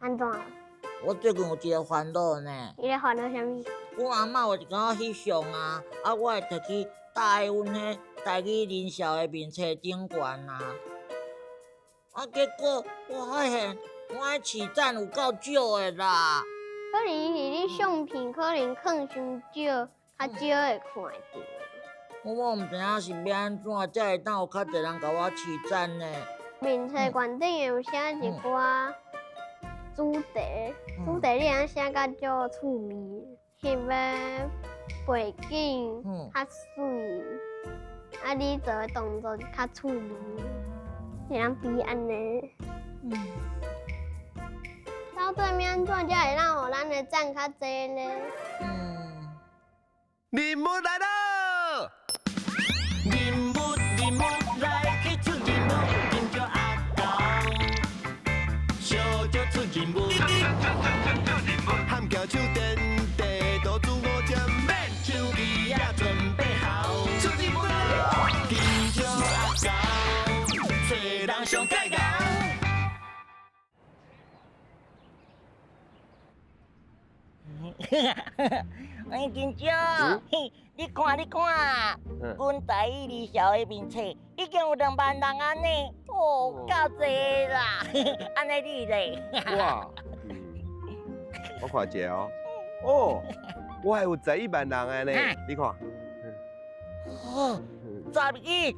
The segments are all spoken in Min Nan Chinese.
按怎？我最近有一个煩惱呢。你咧煩惱啥物？阮阿嬤有一工翕相啊，啊，我會提去搭喺阮彼台語人數的面冊頂懸啊。啊，結果我發現我的飼讚有夠少的啦。可能是你相片可能囥傷少，較少會看著。我毋知影是欲按怎才會當有較濟人共我飼讚呢？面冊懸頂有寫一寡主題，主題你通寫甲足趣味，翕的背景較媠，啊，你做的動作較趣味，會當比按呢。到底欲按怎才會當予咱的讚較濟咧？任務來咯！任務任務來去出任務，緊張阿狗，小少出任務。喊舉手電地圖煮五針，免手機也準備好，出任務咯！緊張阿狗，找人上蓋𠢕。哎，金蕉，你看你看，阮台語二小的面冊已經有2萬人按呢，哦，夠濟啦！按呢你咧？哇，我看一下哦，哦，我還有11萬人的呢，你看。哦，11，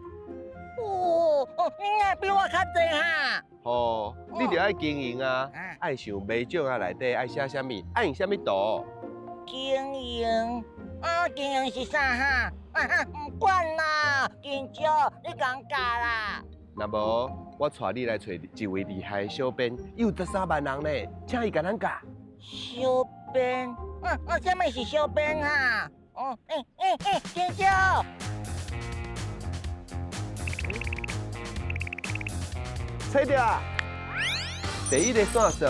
哦，哦，你也比我較濟哈。哦，你著愛經營啊，愛想賣獎啊內底愛寫啥物，愛用啥物圖。經營啊，經營是啥哈？啊，毋管啦，金蕉，你共教啦。若無，我帶你來揣一位厲害的小編，伊有13萬人呢，請伊共咱教。小編？啊啊，啥物是小編哈？哦，欸欸欸，金蕉。揣著啊！第一个線索，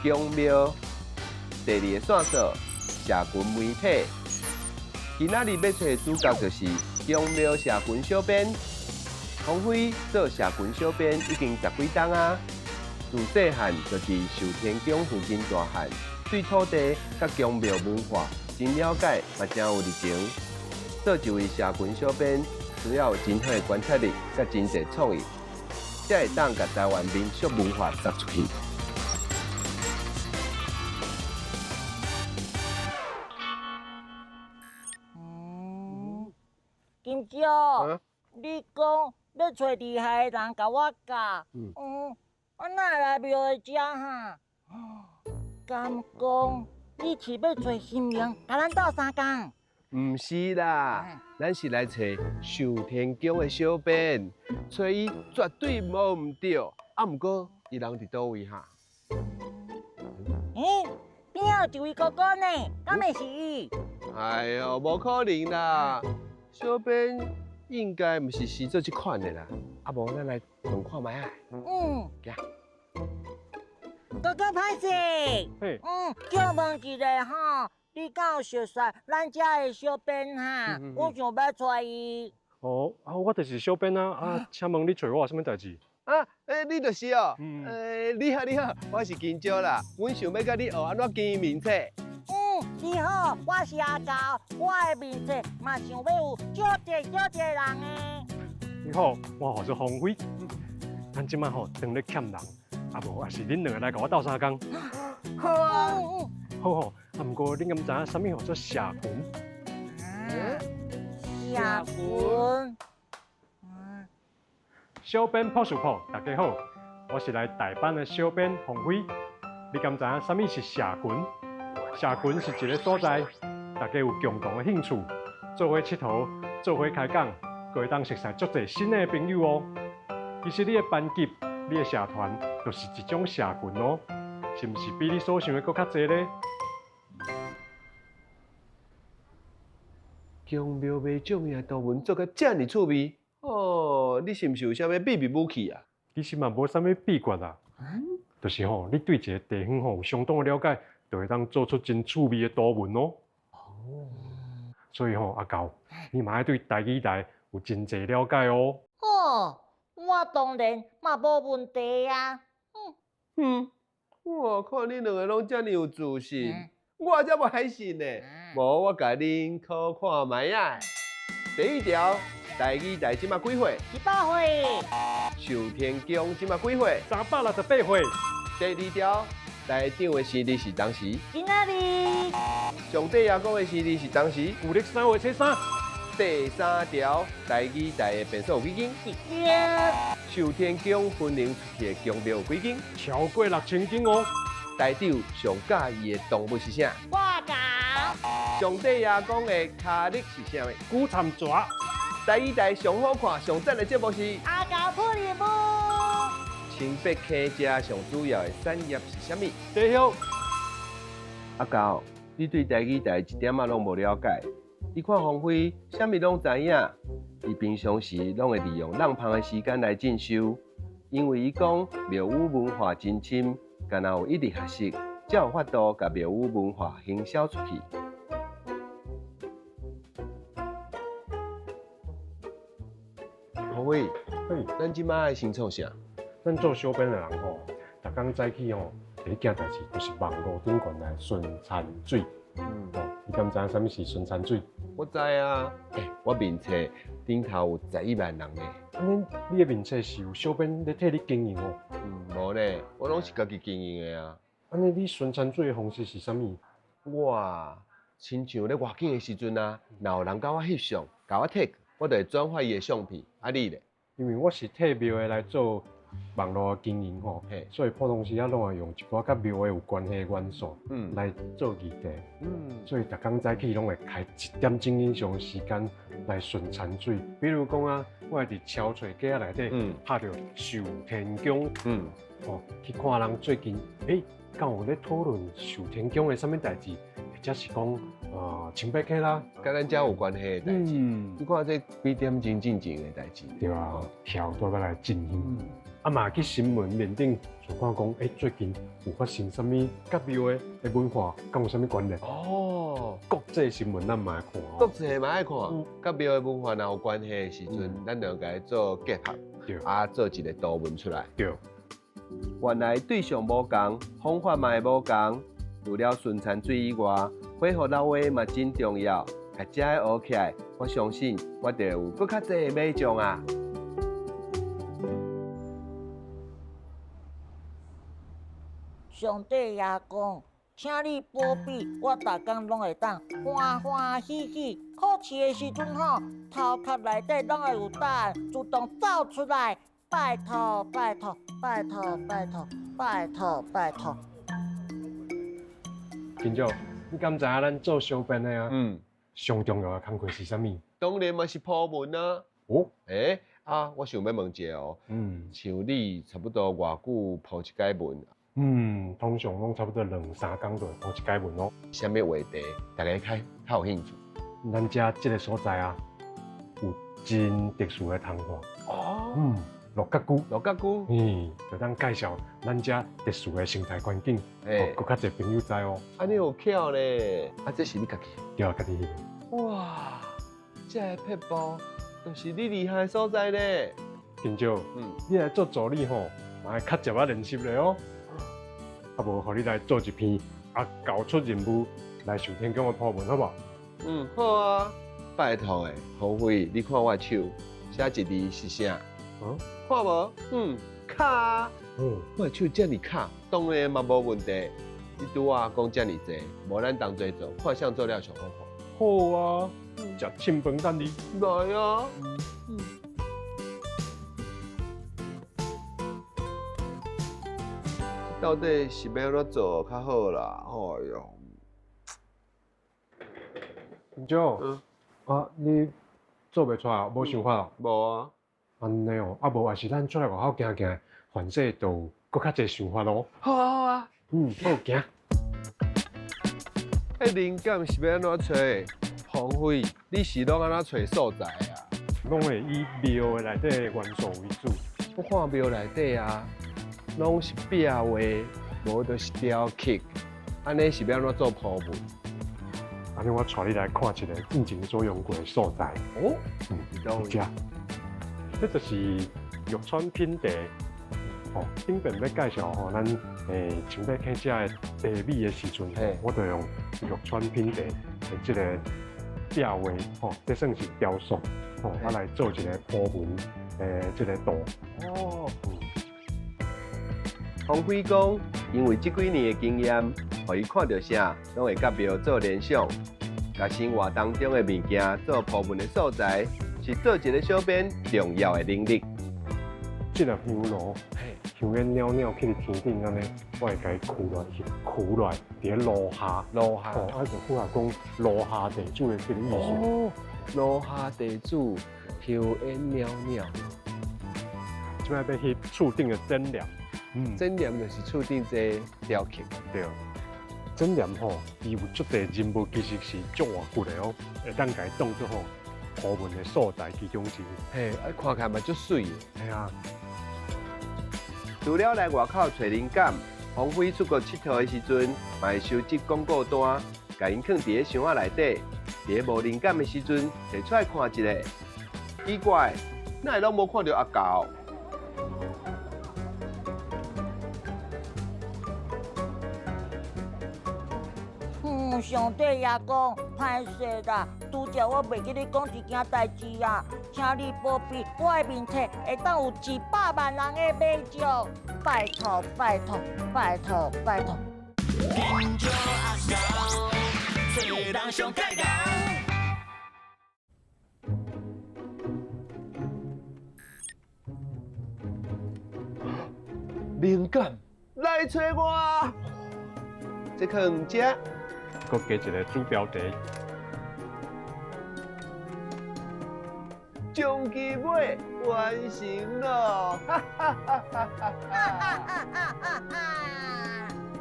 宮廟；第二個線索，社群媒體。今仔日欲揣的主角就是宮廟社群小編。洪輝做社群小編已經十幾冬啊，自細漢就佇壽天宮附近大漢，對土地佮宮廟文化真了解，嘛真有熱情。做一位社群小編，需要有真好的觀察力佮真濟創意，才會當共台灣民俗文化撒出去。嗯，金蕉，你講欲揣厲害的人共我教，嗯，我哪會來廟的遮哈？敢講你是欲揣神明共咱鬥相共？毋是啦，咱是來揣壽天宮的小編，揣伊絕對無毋對。啊，毋過伊人佇佗位哈？欸，邊仔有一位哥哥呢，敢會是伊？哎喲，無可能啦！小編應該毋是是做這款的啦。啊，無咱來問看覓啊。嗯。行。哥哥歹勢。嗯，叫問一下吼，你敢有熟似咱遮的小編哈？我想欲揣伊。哦，啊，我就是小編啊！啊，請問你揣我有啥物代誌？啊，欸，你就是哦。欸，你好，你好，我是金蕉啦。阮想欲佮你學按怎經營面冊。嗯，你好，我是阿猴，我的面冊嘛想欲有足濟足濟人的。你好，我號做洪輝。咱這擺吼當咧欠人，啊無，抑是恁兩个來共我鬥相共。好啊。好好，啊，毋過恁敢知影啥物號做社群？社群。小編朴樹朴，大家好，我是來代班的小編洪輝。你敢知影啥物是社群？社群是一个所在，大家有共同的興趣，做伙𨑨迌，做伙開講，閣會當熟似足濟新的朋友哦。其實你的班級、你的社團，就是一種社群哦，是毋是比你所想的閣較濟咧？宮廟袂種的圖文做甲遮爾趣味，哦，你是毋是有啥物秘密武器啊？其實嘛無啥物秘訣啦，就是吼，你對一个地方吼有相當的了解，就會當做出真趣味的圖文哦。所以吼，阿猴，你嘛愛對台語台有真濟了解哦。哦，我當然嘛無問題啊。嗯，哇，看恁兩个攏遮爾有自信，我才無愛信呢。無，我共恁考看覓仔。第一條，台語台這馬幾歲？100歲。壽天宮這馬幾歲？368歲。第二條，台長的生日是當時？今仔日。上帝爺公的生日是當時？舊曆3月初3。第三條，台語台的便所有幾間？一間。壽天宮分靈出去的宮廟有幾間？超過6000間哦。台長上佮意的動物是啥？掛狗。上帝爺公的跤力是啥物？古參蛇。台語台上好看、上讚的節目是？阿猴出任務。清北溪遮上主要的產業是啥物？茶葉。阿猴，你對台語台一點仔攏無了解。你看馮輝，啥物攏知影。伊平常時攏會利用浪芳的時間來進修，因為伊講廟宇文化真深，敢若有一直學習，才有法度共廟宇文化行銷出去。馮輝，咱這馬愛先創啥？咱做小編的人吼，逐工早起吼，第一件代誌就是網路頂懸來巡田水。你敢知影啥物是巡田水？我知啊，我面冊頂頭有11萬人呢。按呢，你的面冊是有小編咧替你經營哦？無呢，我攏是家己經營的啊。按呢，你巡田水的方式是啥物？我親像咧外景的時陣啊，若有人共我翕相，共我 tag，我就會轉發伊的相片。啊，你咧？因為我是替廟的來做網路的經營吼，所以普通時仔攏會用一寡佮廟的有關係的元素，來做議題，所以逐工早起攏會開1點鐘以上的時間來巡田水。比如講啊，我會佇超揣街仔內底拍著壽天宮，去看人最近，敢有咧討論壽天宮的啥物代誌，或者是講清北溪啦，佮咱遮有關係的代誌。你看這幾點鐘進前的代誌？對啊，跳倒來進行。啊嘛去新聞面頂就看講，最近有發生啥物佮廟的文化，敢有啥物關聯？哦，國際新聞咱嘛愛看。國際嘛愛看，佮廟的文化若有關係的時陣，咱就共伊做結合，啊，做一個圖文出來。對。原來對象無仝，方法嘛會無仝。除了巡田水以外，恢復老話嘛真重要。共遮個學起來，我相信我就會有閣較濟的買將啊！上帝爺公，請你保庇我，逐工攏會當歡歡喜喜。考試的時陣吼，頭殼內底攏會有答案自動走出來。拜託，拜託，拜託，拜託，拜託，拜託。金少，你敢知影咱做小編的啊？上重要的工課是啥物？當然嘛是鋪文啊。哦。我想欲問一下哦。像你差不多偌久鋪一改文？通常攏差不多2、3工就會鋪一改文哦。啥物話題，大家較有興趣？咱遮這個所在啊，有真特殊的窗花。哦。鹿角龜，鹿角龜，就當介紹咱遮特殊的生態環境，予閣較濟朋友知哦。按呢有巧咧，啊，這是你家己？對啊，家己翕的。哇，這个撇步就是你厲害的所在咧。金少，你來做助理吼，嘛愛較捷仔練習咧哦。啊，無，予你來做一篇阿猴出任務來壽天宮的鋪文，好無？好啊，拜託的，馮輝，你看我的手寫一字是啥？看無？卡。我的手遮爾卡，當然嘛無問題。你拄仔講遮爾濟，無咱同齊做，看誰做了上好看。好啊，食凊飯等你。來啊。到底是欲按怎做較好啦？哎喲。金少，啊，你做袂出來，無想法哦？無啊。按呢哦，啊無，還是咱出來外口行行，反正就有閣較濟想法咯。好啊好啊。好行。靈感是欲按怎揣？馮輝，你是攏按怎揣素材啊？攏會以廟的內底的元素為主。我看廟內底啊，攏是壁畫，無就是雕刻，按呢是欲按怎做鋪文？按呢我帶你來看一個以前所用過的素材。哦，這，這就是玉川品茶。哦，頂邊欲介紹吼，咱准备起这个茶米的时阵，我就用玉川品茶的这个壁画，吼，这算是雕塑，吼，啊来做一个铺文的这个图。哦。洪辉讲，因为这几年的经验，予伊看著啥，攏会佮庙做联想，共生活当中的物件做铺文的素材，是做一个小编重要的能力。这个香炉，香烟袅袅去伫天顶按呢，我会共伊跍落去，跍落伫咧炉下，炉下，哦，啊就符合讲炉下地主的这个意思。哦，炉下地主，香烟袅袅。这摆欲翕厝顶的枕帘，枕帘就是厝顶这雕刻。对。枕帘吼，伊有足济人物，其实是足活骨的哦，会当共伊当做吼铺文的素材其中之一。嘿，啊看起来嘛足媠的。嘿啊。除了来外口揣灵感，洪辉出国𨑨迌的时阵，嘛会收集广告单，共𪜶囥伫咧箱仔内底。伫咧无灵感的时阵，提出来看一下。奇怪，哪会拢无看著阿猴？上帝爷讲，歹势啦，拄才我袂记你讲一件代志啊，请你保庇我的面册会当有100万人的买奖，拜托拜托拜托拜托。金石阿猴，做人上盖牛。灵感来揣我，这囥遮。阁加一个主标题，将其尾完成了，哈哈哈哈哈哈！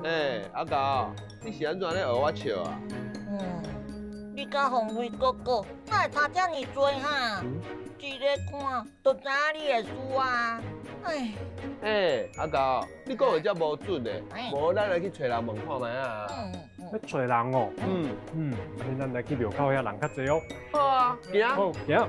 欸，阿猴，你是按怎咧学我笑啊？你佮鸿辉哥哥哪会差遮尔济哈？一个看就知影你会输啊！哎，欸，阿猴，你讲话遮无准嘞，无咱来去揣人问看觅啊。欲揣人哦，按呢咱来去庙口遐人较济哦。好啊，行。好，行。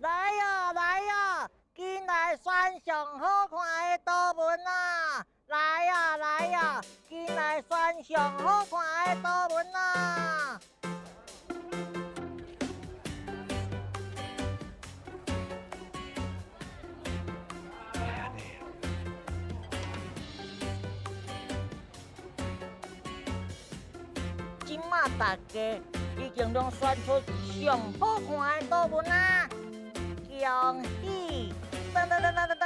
来哟来哟，紧来选上好看的图文啊！来呀来呀，紧来选上好看的图文啊！这马大家已经拢选出上好看的图文啊！恭喜！噔噔噔噔噔噔，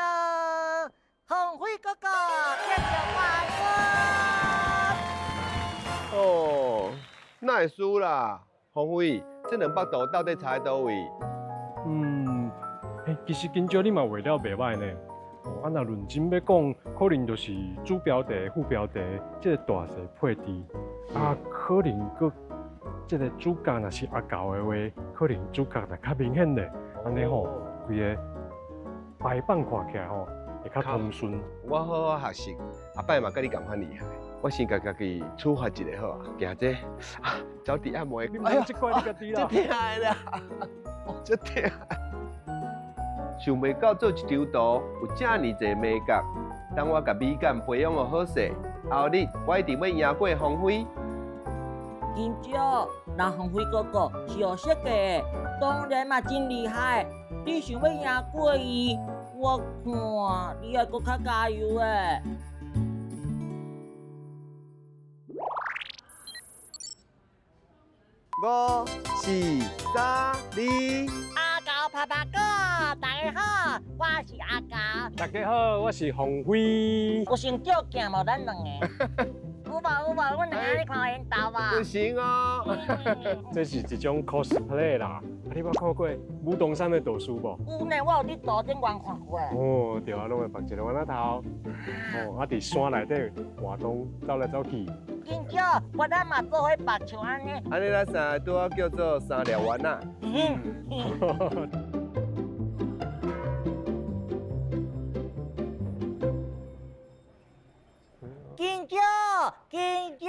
鸿辉哥哥得到冠军！哦，哪会输啦？鸿辉，这两幅图到底差佇佗位？欸，其实金石你嘛画了袂䆀呢。哦，啊，若论真欲讲，可能就是主标题、副标题这个大细配置，啊，可能阁这个主角若是阿猴的话，可能主角若较明显咧，按呢吼，规个排版看起来吼会较通顺。我好好学习，后摆嘛佮你仝款厉害。我先共家己处罚一下好啊，行这啊，脚底按摩。哎呀，这怪你家己啦，这疼的啦，这疼。想袂到做一张图有遮尔济眉角。当我共美感培养予好势，后日我一定欲赢过鸿辉。金石，那鸿辉哥哥是学设计的，当然嘛真厉害。你想欲赢过伊，我看你爱阁较加油的。 5、4、3、2。阿猴拍拍鼓，大家好，我是阿猴。大家好，我是鸿辉。有成照镜无？咱两个。有无有无？阮两个咧看缘投无？不行哦。这是一种 cosplay 啦。啊，你捌看过武当山的道士无？有呢，我有伫图顶悬看过。哦，对啊，拢会绑一个丸仔头。哦，啊，伫山内底活动，走来走去。金石，我咱嘛做伙绑像按呢。按呢，咱三个拄好叫做三粒丸仔。金石，金石，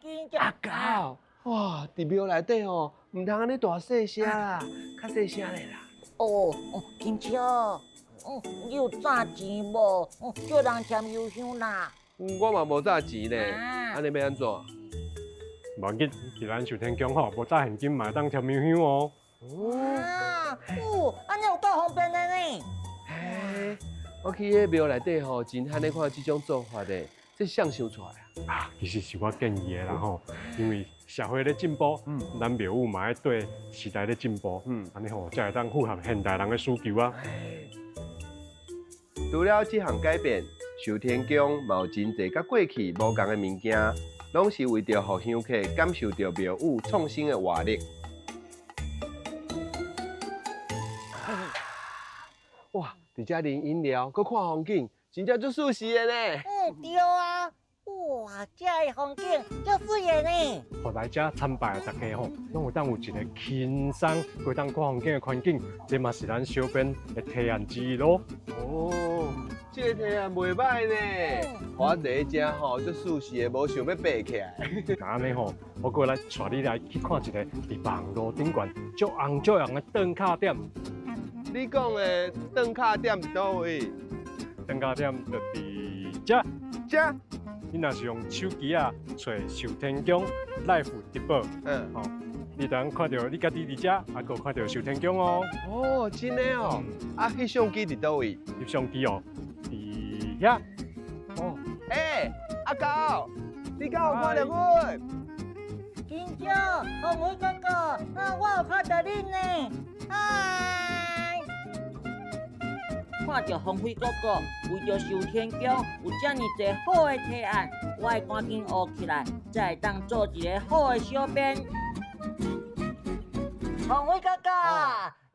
金石。阿狗，哇，伫庙内底吼，毋通按呢大细声啦，较细声咧啦。哦哦，金石，你有炸錢無？叫人添油香啦。我嘛無炸錢呢，按呢欲按怎？無要緊，佇咱壽天宮吼，無紮現金嘛會當添油香哦。啊，哦，按呢有夠方便的呢。嘿，我去彼廟內底吼，真罕咧看這種做法的，這是誰想出來啊？啊，其實是我建議的啦吼，因為社會咧進步，咱廟宇嘛愛綴時代咧進步，按呢吼才會當符合現代人的需求啊。除了這項改變，壽天宮嘛有真濟佮過去無仝的物件，攏是為著予香客感受著廟宇創新的活力。哇，佇遮啉飲料，閣看風景，真正足舒適的呢。嗯，對啊。哇，這个風景足媠的呢。予來遮參拜的大家吼，攏會當有一个輕鬆、閣當看風景的環境，這嘛是咱小編的提案之一囉。哦，這个提案袂䆀呢。我坐佇遮吼，足舒適的，無想欲爬起來。那按呢吼，我閣來帶你來去看一个佇網路頂懸足紅足紅的頓卡點。你講的頓卡點佇佗位？頓卡點就佇遮。遮。你若是用手機仔揣壽天宮 live 直播，吼，你就通看著你家己佇遮，啊，閣看著壽天宮哦。哦，真的哦。啊，翕相機佇佗位？翕相機哦，佇遐。哦，欸，阿狗，你敢有看著阮？金蕉，紅輝哥哥，啊，我有看著恁呢。嗨。看著紅輝哥哥為著壽天宮有遮爾濟好的提案，我愛趕緊學起來，才會當做一个好的小編。紅輝哥哥，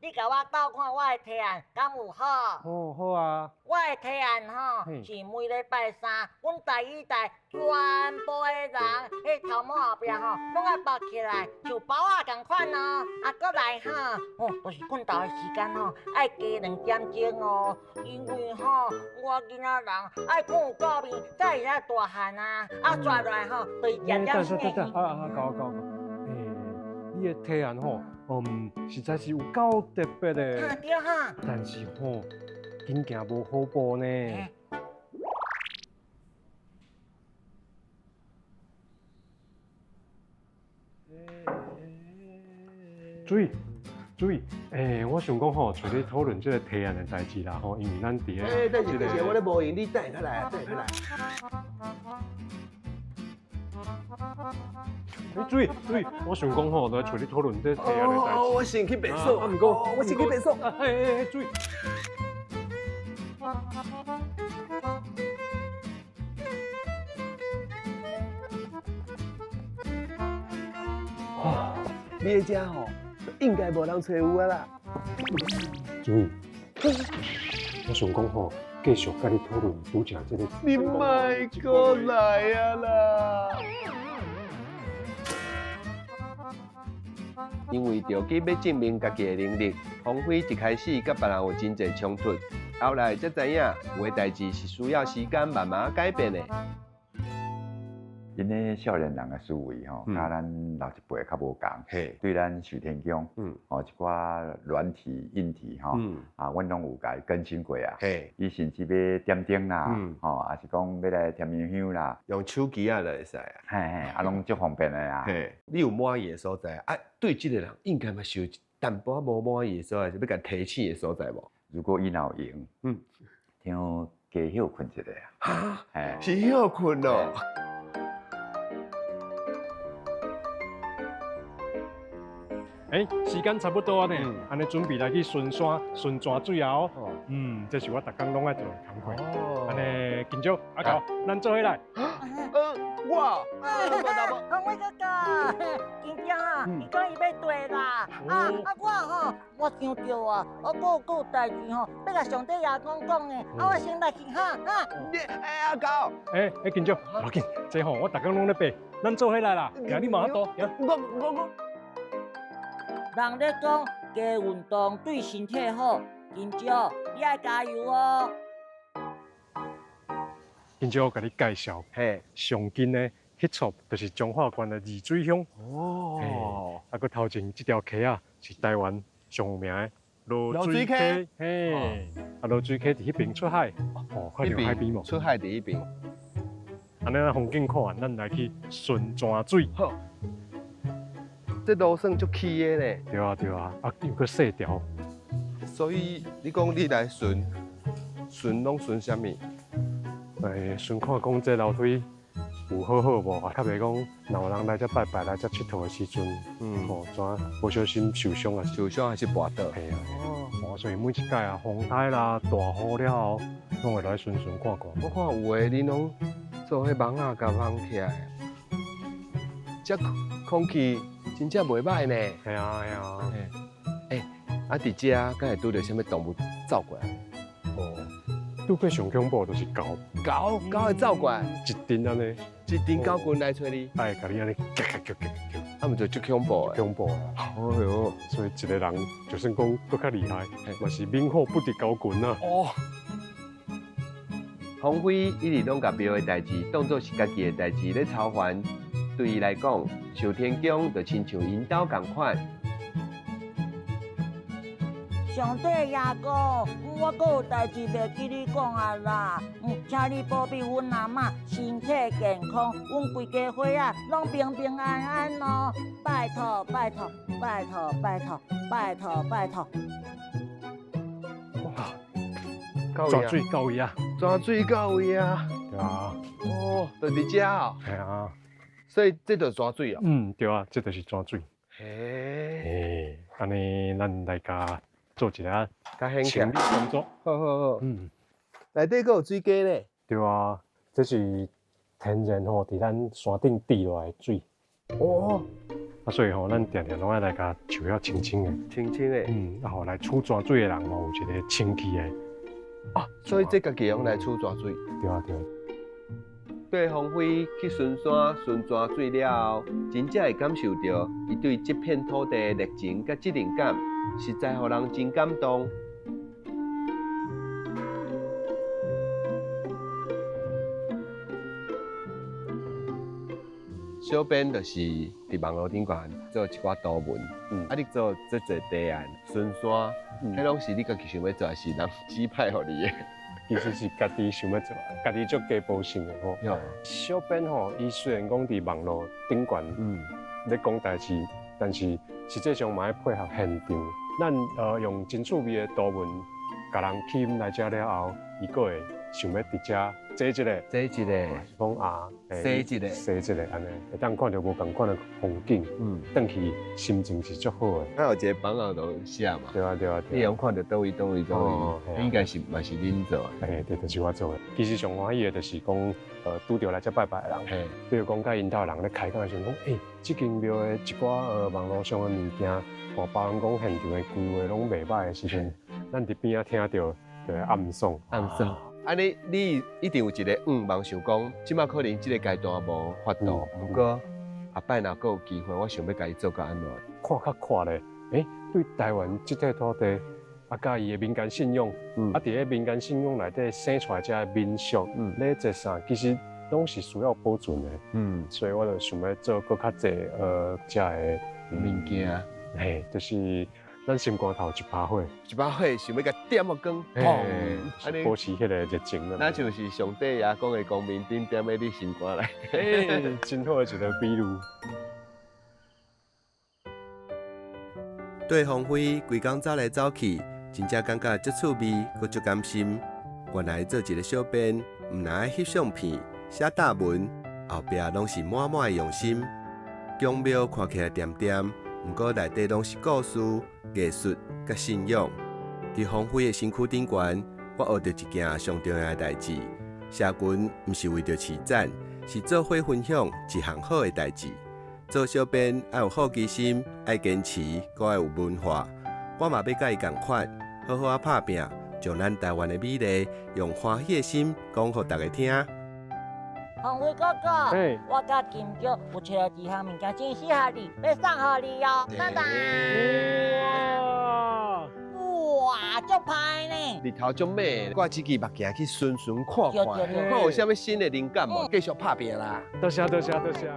你共我鬥看我的提案，敢有好？哦，好啊。我的提案吼，是每禮拜三，阮台語台全部的人，彼頭毛後壁吼，攏愛縛起來，像包仔仝款哦。啊，閣來吼，哦，就是睏覺的時間吼，愛加兩點鐘哦，因為吼，我囡仔人愛睏有夠眠，才會使大漢啊。啊，煞落來吼，就是食點啥物。啊啊，夠夠夠。欸，你的提案吼，實在是有夠特別的。哈，對哈。但是吼，緊行無好步呢。注意，注意，欸，我想講吼，揣你討論這个提案的代誌啦吼，因為咱佇咧。欸，等下，等下，我咧無閒，你等下來，等下來。你注意注意，我想講吼，來揣你討論這提案的代誌。哦，我先去廁所。啊，毋過，我先去廁所。欸欸欸，注意。哦，你的遮吼，應該無人揣有啊啦。注意，我想講吼，繼續佮你討論拄才這个。你莫閣來啊啦！因為著緊欲證明家己的能力，馮輝一開始佮別人有真濟衝突，後來才知影有的代誌是需要時間慢慢改變的。𪜶咧少年人的思維吼，佮咱老一輩較無仝。對咱壽天宮，哦，一寡軟體、硬體吼，啊，阮攏有共伊更新過啊。伊甚至欲點燈啦，吼，抑是講欲來添油香啦，用手機仔就會使啊。嘿嘿，啊，攏足方便的啊。嘿，你有滿意的所在啊？對這个人應該嘛是有淡薄仔無滿意的所在，是欲共提醒的所在無？如果伊若有閒，聽好加歇睏一下啊。哈，是歇睏哦。欸，時間差不多啊呢，按呢準備來去巡山巡泉水啊哦。嗯，這是我逐工攏愛做的工課。按呢，緊張，阿狗，咱做伙來。我。紅輝哥哥，緊張啊！伊講伊欲綴啦。啊啊，我吼，我想著啊，我閣有代誌吼，欲共上帝爺公講的，啊，我先來去哈哈。你，欸，阿狗。欸欸，緊張，無要緊，這吼我逐工攏咧爬，咱做伙來啦。行，你嘛多。我。人咧講加運動對身體好，金蕉，你愛加油哦。金蕉，我共你介紹，嘿，上近的彼處就是彰化縣的二水鄉。哦。啊，閣頭前這條溪仔是台灣上有名的濁水溪，嘿，啊濁水溪佇彼爿出海，哦，看著海邊無？出海佇彼爿。按呢，咱風景看完，咱來去巡泉水。好，這路算足起的咧。對啊對啊，啊又閣細條。所以你講你來巡，巡攏巡啥物？巡看講這樓梯有好好無？啊，較袂講，若有人來遮拜拜、來遮𨑨迌的時陣，哦，怎無小心受傷啊？受傷還是跋倒？嘿啊，哦，所以每一屆啊，風颱啦、大雨了後，攏會來巡巡看看。我看有的恁攏做彼網仔共網起來，這空氣真正袂䆀呢。嘿啊嘿啊。欸，啊，佇遮敢會拄著啥物動物走過來？哦，拄過上恐怖就是狗。狗狗會走過來？一陣按呢，一陣狗群來揣你，愛共你按呢叫叫叫叫叫，啊，毋就足恐怖的。恐怖啊！哎喲，所以一個人就算講閣較厲害，嘛是猛虎不敵狗群啊。哦。馮輝一直攏共廟的代誌當做是家己的代誌咧操煩，對伊來講，壽天宮就親像𪜶兜仝款。上帝爺哥，我閣有代誌袂記你講啊啦，請你保庇阮阿嬤身體健康，阮規家伙仔攏平平安安哦，拜託拜託拜託拜託拜託拜託。哇，泉水到位啊！泉水到位啊！對啊。哦，就佇遮哦。係啊。所以這就是泉水哦。嗯，對啊，這就是泉水。嘿。嘿，按呢，咱來共做一下清理工作。好好好。嗯。內底閣有水雞咧。對啊，這是天然吼，佇咱山頂滴落來的水。哦。啊，所以吼，咱定定攏愛來共樹遐清清的。清清的。嗯，啊，予來取泉水的人吼，有一個清氣的。啊，所以這家己攏來取泉水。對啊對啊。對馮輝去巡山巡泉水了後，真正會感受著伊對這片土地的熱情佮責任感，實在予人真感動。小編就是佇網路頂懸做一寡圖文，啊，你做這濟提案巡山，彼攏是你家己想欲做，還是人指派予你的？其實是家己想欲做，家己足加保守的吼。小編吼，伊雖然講佇網路頂懸咧講代誌，但是實際上嘛愛配合現場。咱用真趣味的圖文，共人吸引來遮了後，伊閣會想欲佇遮坐一下，坐一下，講啊，踅一下，踅一下按呢，會當看著無仝款的風景，轉去心情是足好的。啊，有一個板仔都寫嘛。對啊對啊。你用看著佗位佗位佗位，應該是嘛是恁做的。嘿，對，就是我做的。其實上歡喜的就是講，拄著來遮拜拜的人，比如講佮𪜶兜的人咧開講的時陣，講，欸，這間廟的一寡網路上的物件，哦，包含講現場的規劃攏袂䆀的時陣，咱佇邊仔聽著就會暗爽。暗爽。按呢，你一定有一個願望，想講，這馬可能這個階段無法度，毋過後擺若閣有機會，我想欲共伊做甲按怎？看較闊咧，欸，對台灣這塊土地，啊，佮伊的民間信仰，啊，佇咧民間信仰內底生出來這个民俗、禮節啥，其實攏是需要保存的。所以我就想欲做閣較濟遮个物件，嘿，就是咱心肝頭一把火，一把火想欲共點個光，砰！保持彼個熱情啦。若像是上帝爺講的光明頂點佇你心肝內底，真好的一個比喻。對馮輝規工走來走去，真正感覺足趣味，閣足甘心。原來做一個小編，毋但愛翕相片、寫答文，後壁攏是滿滿的用心。宮廟看起來恬恬，毋過內底攏是故事、藝術佮信仰。佇馮輝的身軀頂懸，我學著一件上重要的代誌：社群毋是為著市讚，是做伙分享一項好的代誌。做小編愛有好奇心，愛堅持，閣愛有文化。我嘛欲佮伊仝款，好好仔拍拚，將咱台灣的美麗，用歡喜的心講予大家聽。馮輝哥哥，我佮金玉有揣著一項物件，真適合你，欲送予你哦。噔噔，哇，足歹呢！日頭足猛，掛這支目鏡去巡巡看看，看有啥物新的靈感無？繼續拍拚啦！多謝多謝多謝。